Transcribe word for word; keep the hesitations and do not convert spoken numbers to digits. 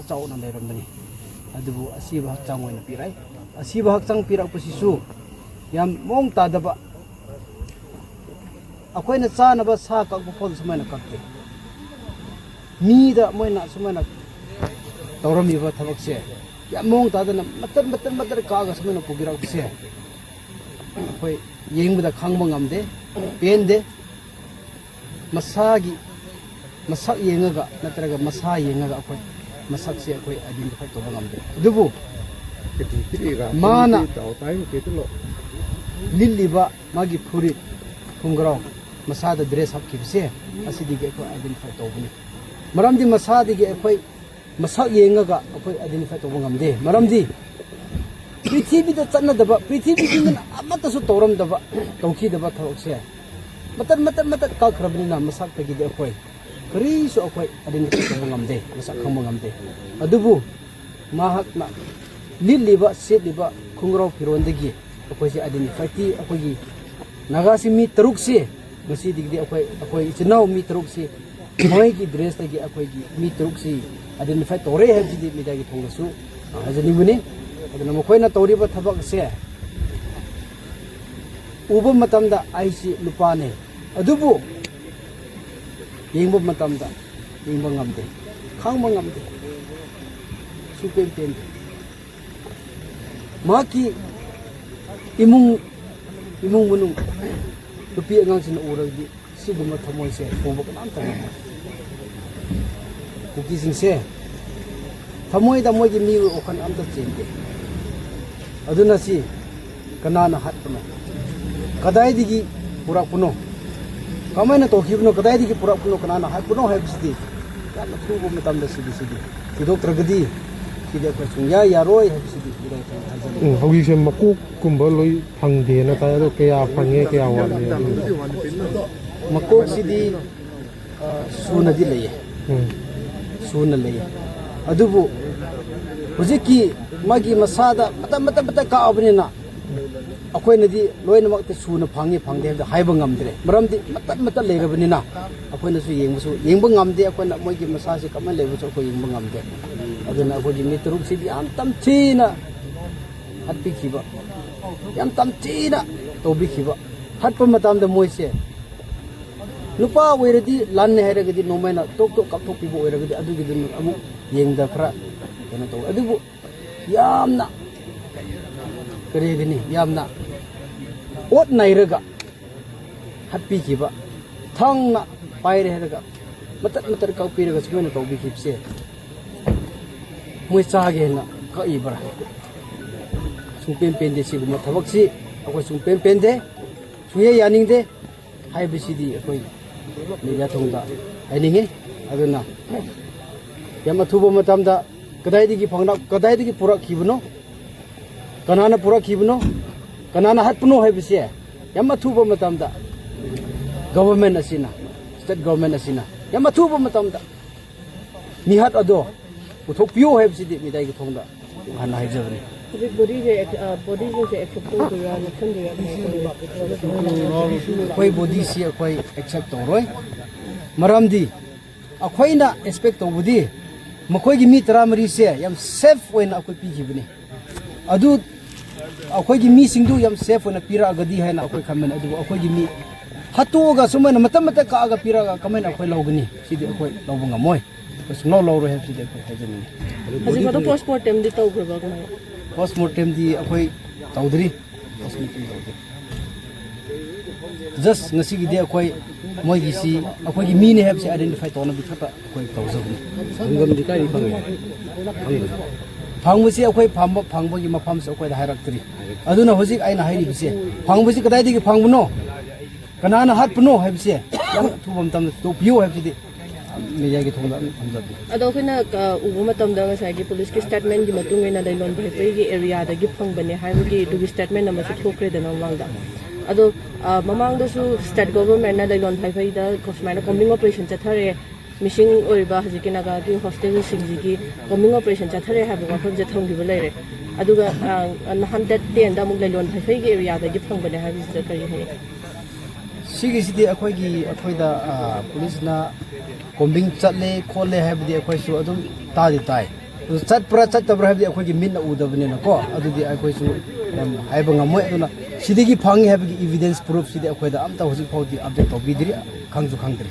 ꯆꯥꯎꯅ ꯂꯩꯔꯝꯕꯅꯤ꯫ ꯑꯗꯨꯕꯨ ꯑꯁꯤꯕ ꯍꯛꯆꯥꯡ ꯑꯣꯏꯅ ꯄꯤꯔꯛꯏ꯫ ꯑꯁꯤꯕ ꯍꯛꯆꯥꯡ ꯄꯤꯔꯛꯄꯁꯤꯁꯨ ꯌꯥꯝ ꯃꯑꯣꯡ ꯇꯥꯗꯕ, ꯑꯩꯈꯣꯏꯅ ꯆꯥꯅꯕ ꯁꯥ ꯀꯛꯄ ꯐꯥꯎꯗ ꯁꯨꯃꯥꯏꯅ ꯀꯛꯇꯦ꯫ ꯃꯤꯗ ꯃꯣꯏꯅ ꯁꯨꯃꯥꯏꯅ ꯇꯧꯔꯝꯃꯤꯕ ꯊꯕꯛꯁꯦ ꯌꯥꯝ ꯃꯑꯣꯡ ꯇꯥꯗꯅ ꯃꯇꯠ ꯃꯇꯠ ꯃꯇꯠ ꯀꯛꯑꯒ ꯁꯨꯃꯥꯏꯅ ꯄꯨꯕꯤꯔꯛꯄꯁꯦ ꯑꯩꯈꯣꯏ ꯌꯦꯡꯕꯗ ꯈꯪꯕ ꯉꯝꯗꯦ, ꯄꯦꯟꯗꯦ꯫ ꯃꯁꯥꯒꯤ ꯃꯁꯛ ꯌꯦꯡꯉꯒ ꯅꯠꯇ꯭ꯔꯒ ꯃꯁꯥ ꯌꯦꯡꯉꯒ ꯑꯩꯈꯣꯏ ꯃꯁꯛꯁꯦ ꯑꯩꯈꯣꯏ identify ꯇꯧꯕ ꯉꯝꯗꯦ꯫ ꯑꯗꯨꯕꯨ ꯃꯥꯅ ꯂꯤꯠꯂꯤꯕ ꯃꯥꯒꯤ ꯐꯨꯔꯤꯠ, ꯈꯣꯡꯒ꯭ꯔꯥꯎ, ꯃꯁꯥꯗ dress ꯍꯥꯞꯈꯤꯕꯁꯦ, ꯑꯁꯤꯗꯒꯤ ꯑꯩꯈꯣꯏ identify ꯇꯧꯕꯅꯤ꯫ ꯃꯔꯝꯗꯤ ꯃꯁꯥꯗꯒꯤ ꯑꯩꯈꯣꯏ ꯃꯁꯛ ꯌꯦꯡꯉꯒ ꯑꯩꯈꯣꯏ identify ꯇꯧꯕ ꯉꯝꯗꯦ꯫ ꯃꯔꯝꯗꯤ ꯄ꯭ꯔꯤꯊꯤꯕꯤꯗ ꯆꯠꯅꯗꯕ, ꯄ꯭ꯔꯤꯊꯤꯕꯤꯒꯤ ꯃꯤꯅ ꯑꯃꯠꯇꯁꯨ ꯇꯧꯔꯝꯗꯕ, ꯇꯧꯈꯤꯗꯕ ꯊꯕꯛꯁꯦ ꯃꯇꯠ ꯃꯇꯠ ꯃꯇꯠ ꯀꯛꯈ꯭ꯔꯕꯅꯤꯅ ꯃꯁꯛꯇꯒꯤꯗꯤ ꯑꯩꯈꯣꯏ ꯀꯔꯤꯁꯨ ꯑꯩꯈꯣꯏ identify ꯇꯧꯕ ꯉꯝꯗꯦ, ꯃꯁꯛ ꯈꯪꯕ ꯉꯝꯗꯦ꯫ ꯑꯗꯨꯕꯨ ꯃꯍꯥꯛꯅ ꯂꯤꯠꯂꯤꯕ, ꯁꯦꯠꯂꯤꯕ ꯈꯣꯡꯒ꯭ꯔꯥꯎ ꯐꯤꯔꯣꯟꯗꯒꯤ ꯑꯩꯈꯣꯏꯁꯦ identify ꯇꯤ ꯑꯩꯈꯣꯏꯒꯤ ꯅꯥꯒꯥꯁꯤ ꯃꯤ ꯇꯔꯨꯛꯁꯤ ꯉꯁꯤꯗꯒꯤꯗꯤ ꯑꯩꯈꯣꯏ, ꯑꯩꯈꯣꯏ ꯏꯆꯤꯟ ꯏꯅꯥꯎ ꯃꯤ ꯇꯔꯨꯛꯁꯤ ꯃꯣꯏꯒꯤ dress ꯇꯒꯤ ꯑꯩꯈꯣꯏꯒꯤ ꯃꯤ ꯇꯔꯨꯛꯁꯤ identify ꯇꯧꯔꯦ ꯍꯥꯏꯕꯁꯤꯗꯤ media ꯒꯤ ꯊꯣꯡꯗꯁꯨ ꯍꯥꯏꯖꯅꯤꯡꯕꯅꯤ꯫ ꯑꯗꯨꯅ ꯃꯈꯣꯏꯅ ꯇꯧꯔꯤꯕ ꯊꯕꯛ ꯑꯁꯦ ꯎꯕ ꯃꯇꯝꯗ ꯑꯩꯁꯤ ꯅꯨꯄꯥꯅꯦ, ꯑꯗꯨꯕꯨ ꯌꯦꯡꯕ ꯃꯇꯝꯗ ꯌꯦꯡꯕ ꯉꯝꯗꯦ, ꯈꯪꯕ ꯉꯝꯗꯦ, ꯁꯨꯡꯄꯦꯟ ꯄꯦꯟꯗꯦ꯫ ꯃꯍꯥꯛꯀꯤ ꯏꯃꯨꯡ, ꯏꯃꯨꯡ ꯃꯅꯨꯡ, ꯅꯨꯄꯤ ꯑꯉꯥꯡꯁꯤꯡꯅ ꯎꯔꯒꯗꯤ ꯁꯤꯒꯨꯝꯕ ꯊꯃꯣꯏꯁꯦ ꯍꯣꯡꯕ ꯀꯅꯥꯝꯇ ꯂꯩꯇꯦ꯫ ꯀꯨꯀꯤꯁꯤꯡꯁꯦ ꯊꯃꯣꯏꯗ ꯃꯣꯏꯒꯤ ꯃꯤꯑꯣꯏ ꯋꯥꯈꯜ ꯑꯝꯇ ꯆꯦꯟꯗꯦ꯫ ꯑꯗꯨꯅ ꯁꯤ ꯀꯅꯥꯅ ꯍꯥꯠꯄꯅꯣ? ꯀꯗꯥꯏꯗꯒꯤ ꯄꯨꯔꯛꯄꯅꯣ? ꯀꯃꯥꯏꯅ ꯇꯧꯈꯤꯕꯅꯣ? ꯀꯗꯥꯏꯗꯒꯤ ꯄꯨꯔꯛꯄꯅꯣ? ꯀꯅꯥꯅ ꯍꯥꯠꯄꯅꯣ ꯍꯥꯏꯕꯁꯤꯗꯤ ꯌꯥꯝꯅ ꯊꯨꯕ ꯃꯇꯝꯗ ꯁꯤꯗꯤ, ꯁꯤꯗꯤ ꯊꯤꯗꯣꯛꯇ꯭ꯔꯒꯗꯤ ꯁꯤꯗꯤ ꯑꯩꯈꯣꯏ ꯁꯨꯡꯌꯥ ꯌꯥꯔꯣꯏ ꯍꯥꯏꯕꯁꯤꯗꯤ ꯏꯔꯥꯏ ꯊꯥꯖꯅ ꯎꯝ, ꯍꯧꯖꯤꯛꯁꯦ ꯃꯀꯣꯛꯀꯨꯝꯕ ꯂꯣꯏ ꯐꯪꯗꯦꯅ ꯇꯥꯏ꯫ ꯑꯗꯣ ꯀꯌꯥ ꯐꯪꯉꯦ, ꯀꯌꯥ ꯋꯥꯠꯂꯤ? ꯃꯀꯣꯛꯁꯤꯗꯤ, ꯑ, ꯁꯨꯅꯗꯤ ꯂꯩꯌꯦ꯫ ꯎꯝ꯫ ꯁꯨꯅ ꯂꯩꯌꯦ꯫ ꯑꯗꯨꯕꯨ ꯍꯧꯖꯤꯛꯀꯤ ꯃꯥꯒꯤ ꯃꯁꯥꯗ ꯃꯇꯝ, ꯃꯇꯝ, ꯃꯇꯝ ꯀꯛꯑꯕꯅꯤꯅ ꯑꯩꯈꯣꯏꯅꯗꯤ ꯂꯣꯏꯅꯃꯛꯇ ꯁꯨꯅ ꯐꯪꯉꯤ ꯐꯪꯗꯦ ꯍꯥꯏꯕꯗ ꯍꯥꯏꯕ ꯉꯝꯗ꯭ꯔꯦ꯫ ꯃꯔꯝꯗꯤ ꯃꯇꯠ ꯃꯇꯠ ꯂꯩꯔꯕꯅꯤꯅ ꯑꯩꯈꯣꯏꯅꯁꯨ ꯌꯦꯡꯕꯁꯨ ꯌꯦꯡꯕ ꯉꯝꯗꯦ꯫ ꯑꯩꯈꯣꯏꯅ ꯃꯣꯏꯒꯤ ꯃꯁꯥꯁꯦ ꯀꯃꯥꯏꯅ ꯂꯩꯕꯁꯨ ꯑꯩꯈꯣꯏ ꯌꯦꯡꯕ ꯉꯝꯗꯦ꯫ ꯑꯗꯨꯅ ꯑꯩꯈꯣꯏꯒꯤ ꯃꯤ ꯇꯔꯨꯛꯁꯤꯗꯤ ꯌꯥꯝ ꯇꯝꯊꯤꯅ ꯍꯥꯠꯄꯤꯈꯤꯕ, ꯌꯥꯝ ꯇꯝꯊꯤꯅ ꯇꯧꯕꯤꯈꯤꯕ꯫ ꯍꯥꯠꯄ ꯃꯇꯝꯗ ꯃꯣꯏꯁꯦ ꯅꯨꯄꯥ ꯑꯣꯏꯔꯗꯤ ꯂꯥꯟꯅꯦ ꯍꯥꯏꯔꯒꯗꯤ ꯅꯣꯡꯃꯩꯅ ꯇꯣꯛ ꯇꯣꯛ ꯀꯥꯞꯊꯣꯛꯄꯤꯕ ꯑꯣꯏꯔꯒꯗꯤ ꯑꯗꯨꯒꯤꯗꯨꯅ ꯑꯃꯨꯛ ꯌꯦꯡꯗ ꯈꯔ ꯀꯩꯅꯣ ꯇꯧꯋꯦ꯫ ꯑꯗꯨꯕꯨ ꯌꯥꯝꯅ ꯀꯔꯤ ꯍꯥꯏꯒꯅꯤ, ꯌꯥꯝꯅ ꯑꯣꯠ ꯅꯩꯔꯒ ꯍꯥꯠꯄꯤꯈꯤꯕ, ꯊꯥꯡꯅ ꯄꯥꯏꯔꯦ ꯍꯥꯏꯔꯒ ꯃꯇꯠ ꯃꯇꯠ ꯀꯛꯄꯤꯔꯒ ꯁꯨꯃꯥꯏꯅ ꯇꯧꯕꯤꯈꯤꯕꯁꯦ ꯃꯣꯏ ꯆꯥꯒꯦꯅ ꯀꯛꯏꯕ꯭ꯔꯥ? ꯁꯨꯡꯄꯦꯟ ꯄꯦꯟꯗꯦ꯫ ꯁꯤꯒꯨꯝꯕ ꯊꯕꯛꯁꯤ ꯑꯩꯈꯣꯏ ꯁꯨꯡꯄꯦꯟ ꯄꯦꯟꯗꯦ, ꯁꯨꯡꯌꯥ ꯌꯥꯅꯤꯡꯗꯦ ꯍꯥꯏꯕꯁꯤꯗꯤ ꯑꯩꯈꯣꯏ ꯃꯦꯗꯤꯌꯥ ꯊꯣꯡꯗ ꯍꯥꯏꯅꯤꯡꯉꯤ꯫ ꯑꯗꯨꯅ ꯌꯥꯝ ꯑꯊꯨꯕ ꯃꯇꯝꯗ ꯀꯗꯥꯏꯗꯒꯤ ꯐꯪꯂꯛ ꯀꯗꯥꯏꯗꯒꯤ ꯄꯨꯔꯛꯈꯤꯕꯅꯣ, ꯀꯅꯥꯅ ꯄꯨꯔꯛꯈꯤꯕꯅꯣ, ꯀꯅꯥꯅ ꯍꯥꯠꯄꯅꯣ ꯍꯥꯏꯕꯁꯦ ꯌꯥꯝ ꯑꯊꯨꯕ ꯃꯇꯝꯗ ꯒꯣꯚꯔꯟꯃꯦꯟ ꯑꯁꯤꯅ, ꯁ꯭ꯇꯦꯠ ꯒꯣꯚꯔꯟꯃꯦꯟ ꯑꯁꯤꯅ ꯌꯥꯝ ꯑꯊꯨꯕ ꯃꯇꯝꯗ ꯃꯤꯍꯥꯠ ꯑꯗꯣ ꯄꯨꯊꯣꯛꯄꯤꯌꯨ ꯍꯥꯏꯕꯁꯤꯗꯤ ꯃꯦꯗꯤꯌꯥꯒꯤ ꯊꯣꯡꯗ ꯍꯥꯟꯅ ꯍꯥꯏꯖꯕꯅꯤ꯫ ꯍꯧꯖꯤꯛ ꯕꯣꯗꯤꯁꯦ ꯑꯦꯛ-, ꯑ, ꯕꯣꯗꯤꯁꯤꯡꯁꯦ ꯑꯦꯛꯁꯦꯞ ꯇꯧꯗꯣꯏꯔꯥ, ꯅꯞꯁꯤꯟꯗꯣꯏꯔꯥ, ꯀꯃꯥꯏꯅ ꯇꯧꯗꯣꯏꯅꯣ? ꯑꯩꯈꯣꯏ ꯕꯣꯗꯤꯁꯤ ꯑꯩꯈꯣꯏ ꯑꯦꯛꯁꯦꯞ ꯇꯧꯔꯣꯏ꯫ ꯃꯔꯝꯗꯤ ꯑꯩꯈꯣꯏꯅ ꯑꯦꯛꯁꯄꯦꯛ ꯇꯧꯕꯗꯤ ꯃꯈꯣꯏꯒꯤ ꯃꯤ ꯇꯔꯥꯃꯔꯤꯁꯦ ꯌꯥꯝ ꯁꯦꯐ ꯑꯣꯏꯅ ꯑꯩꯈꯣꯏ ꯄꯤꯈꯤꯕꯅꯤ꯫ ꯑꯗꯨ ꯑꯩꯈꯣꯏꯒꯤ ꯃꯤꯁꯤꯡꯗꯨ ꯌꯥꯝ ꯁꯦꯐ ꯑꯣꯏꯅ ꯄꯤꯔꯛꯑꯒꯗꯤ ꯍꯥꯏꯅ ꯑꯩꯈꯣꯏ ꯈꯟꯕꯅꯤ꯫ ꯑꯗꯨꯕꯨ ꯑꯩꯈꯣꯏꯒꯤ ꯃꯤ ꯍꯥꯠꯇꯣꯛꯑꯒ ꯁꯨꯃꯥꯏꯅ ꯃꯇꯝ ꯃꯇꯝ ꯀꯛꯑꯒ ꯄꯤꯔꯛꯑꯒ ꯀꯃꯥꯏꯅ ꯑꯩꯈꯣꯏ ꯂꯧꯒꯅꯤ? ꯁꯤꯗꯤ ꯑꯩꯈꯣꯏ ꯂꯧꯕ ꯉꯝꯃꯣꯏ꯫ ꯑꯩꯈꯣꯏ ꯁꯨꯡꯂꯧ ꯂꯧꯔꯣꯏ ꯍꯥꯏꯕꯁꯤꯗꯤ ꯑꯩꯈꯣꯏ ꯍꯥꯏꯖꯅꯤꯡꯉꯤ꯫ ꯍꯧꯖꯤꯛ ꯐꯥꯎꯗ ꯄꯣꯁꯃꯣꯔꯇꯦꯝꯗꯤ ꯇꯧꯈ꯭ꯔꯕ ꯀꯃꯥꯏꯅ? ꯄꯣꯁꯃꯣꯔꯇꯦꯝꯗꯤ ꯑꯩꯈꯣꯏ ꯇꯧꯗ꯭ꯔꯤ꯫ ꯄꯣꯁꯃꯣꯔꯇꯦꯝ ꯇꯧꯗ꯭ꯔꯤ꯫ ꯖꯁ ꯉꯁꯤꯒꯤꯗꯤ ꯑꯩꯈꯣꯏ ꯃꯣꯏꯒꯤꯁꯤ ꯑꯩꯈꯣꯏꯒꯤ ꯃꯤꯅꯤ ꯍꯥꯏꯕꯁꯤ ꯑꯥꯏꯗꯦꯟꯇꯤꯐꯥꯏ ꯇꯧꯅꯕꯒꯤ ꯈꯛꯇ ꯑꯩꯈꯣꯏ ꯇꯧꯖꯕꯅꯤ꯫ ꯁꯪꯒꯝꯗꯤ ꯀꯥꯏꯗꯒꯤ ꯐꯪꯉꯦ? ꯐꯪꯕꯁꯤ ꯑꯩꯈꯣꯏ ꯐꯪꯕ, ꯐꯪꯕꯒꯤ ꯃꯐꯝꯁꯤ ꯑꯩꯈꯣꯏꯗ ꯍꯥꯏꯔꯛꯇ꯭ꯔꯤ꯫ ꯑꯗꯨꯅ ꯍꯧꯖꯤꯛ ꯑꯩꯅ ꯍꯥꯏꯔꯤꯕꯁꯦ, ꯐꯪꯕꯁꯤ ꯀꯗꯥꯏꯗꯒꯤ ꯐꯪꯕꯅꯣ, ꯀꯅꯥꯅ ꯍꯥꯠꯄꯅꯣ ꯍꯥꯏꯕꯁꯦ ꯌꯥꯝ ꯑꯊꯨꯕ ꯃꯇꯝꯗ ꯊꯤꯗꯣꯛꯄꯤꯌꯨ ꯍꯥꯏꯕꯁꯤꯗꯤ ꯃꯦꯗꯤꯌꯥꯒꯤ ꯊꯣꯡꯗ ꯑꯗꯨꯝ ꯊꯝꯖꯒꯦ꯫ ꯑꯗꯣ ꯑꯩꯈꯣꯏꯅ, ꯑ, ꯎꯕ ꯃꯇꯝꯗ ꯉꯁꯥꯏꯒꯤ ꯄꯨꯂꯤꯁꯀꯤ ꯁ꯭ꯇꯦꯠꯃꯦꯟꯒꯤ ꯃꯇꯨꯡ ꯏꯟꯅ ꯂꯩꯂꯣꯟ ꯍꯩꯐꯩꯒꯤ ꯑꯦꯔꯤꯌꯥꯗꯒꯤ ꯐꯪꯕꯅꯦ ꯍꯥꯏꯕꯒꯤ ꯑꯗꯨꯒꯤ ꯁ꯭ꯇꯦꯠꯃꯦꯟ ꯑꯃꯁꯨ ꯊꯣꯛꯈ꯭ꯔꯦꯗꯅ ꯃꯃꯥꯡꯗ꯫ ꯑꯗꯣ, ꯑ, ꯃꯃꯥꯡꯗꯁꯨ ꯁ꯭ꯇꯦꯠ ꯒꯣꯚꯔꯟꯃꯦꯟꯠꯅ ꯂꯩꯂꯣꯟ ꯍꯩꯐꯩꯗ ꯁꯨꯃꯥꯏꯅ ꯀꯣꯝꯕꯤꯡ ꯑꯣꯄꯔꯦꯁꯟ ꯆꯠꯊꯔꯦ, ꯃꯤꯁꯤꯡ ꯑꯣꯏꯔꯤꯕ ꯍꯧꯖꯤꯛꯀꯤ ꯅꯥꯒꯥꯒꯤ ꯍꯣꯁꯇꯦꯜꯁꯤꯡꯁꯤꯒꯤ ꯀꯣꯝꯕꯤꯡ ꯑꯣꯄꯔꯦꯁꯟ ꯆꯠꯊꯔꯦ ꯍꯥꯏꯕ ꯋꯥꯐꯝꯁꯦ ꯊꯝꯈꯤꯕ ꯂꯩꯔꯦ꯫ ꯑꯗꯨꯒ ꯅꯍꯥꯟ ꯗꯦꯠ ꯇꯦꯟꯗ ꯑꯃꯨꯛ ꯂꯩꯂꯣꯟ ꯐꯩꯐꯩꯒꯤ ꯑꯦꯔꯤꯌꯥꯗꯒꯤ ꯐꯪꯕꯅꯦ ꯍꯥꯏꯕꯁꯤꯗ ꯀꯔꯤ ꯍꯥꯏꯅꯤ? ꯁꯤꯒꯤꯁꯤꯗꯤ ꯑꯩꯈꯣꯏꯒꯤ ꯑꯩꯈꯣꯏꯗ ꯄꯨꯂꯤꯁꯅ ꯀꯣꯝꯕꯤꯡ ꯆꯠꯂꯦ ꯈꯣꯠꯂꯦ ꯍꯥꯏꯕꯗꯤ ꯑꯩꯈꯣꯏꯁꯨ ꯑꯗꯨꯝ ꯇꯥꯗꯤ ꯇꯥꯏ꯫ ꯑꯗꯨ ꯆꯠꯄ꯭ꯔꯥ ꯆꯠꯇꯕ꯭ꯔꯥ ꯍꯥꯏꯕꯗꯤ ꯑꯩꯈꯣꯏꯒꯤ ꯃꯤꯠꯅ ꯎꯗꯕꯅꯤꯅꯀꯣ, ꯑꯗꯨꯗꯤ ꯑꯩꯈꯣꯏꯁꯨ ꯌꯥꯝ ꯍꯥꯏꯕ ꯉꯝꯃꯣꯏ꯫ ꯑꯗꯨꯅ ꯁꯤꯗꯒꯤ ꯐꯪꯉꯤ ꯍꯥꯏꯕꯒꯤ ꯏꯕꯤꯗꯦꯟꯁ ꯄ꯭ꯔꯨꯐꯁꯤꯗꯤ ꯑꯩꯈꯣꯏꯗ ꯑꯝꯇ ꯍꯧꯖꯤꯛ ꯐꯥꯎꯗꯤ ꯑꯞꯗꯦꯠ ꯇꯧꯕꯤꯗ꯭ꯔꯤ, ꯈꯪꯁꯨ ꯈꯪꯗ꯭ꯔꯤ꯫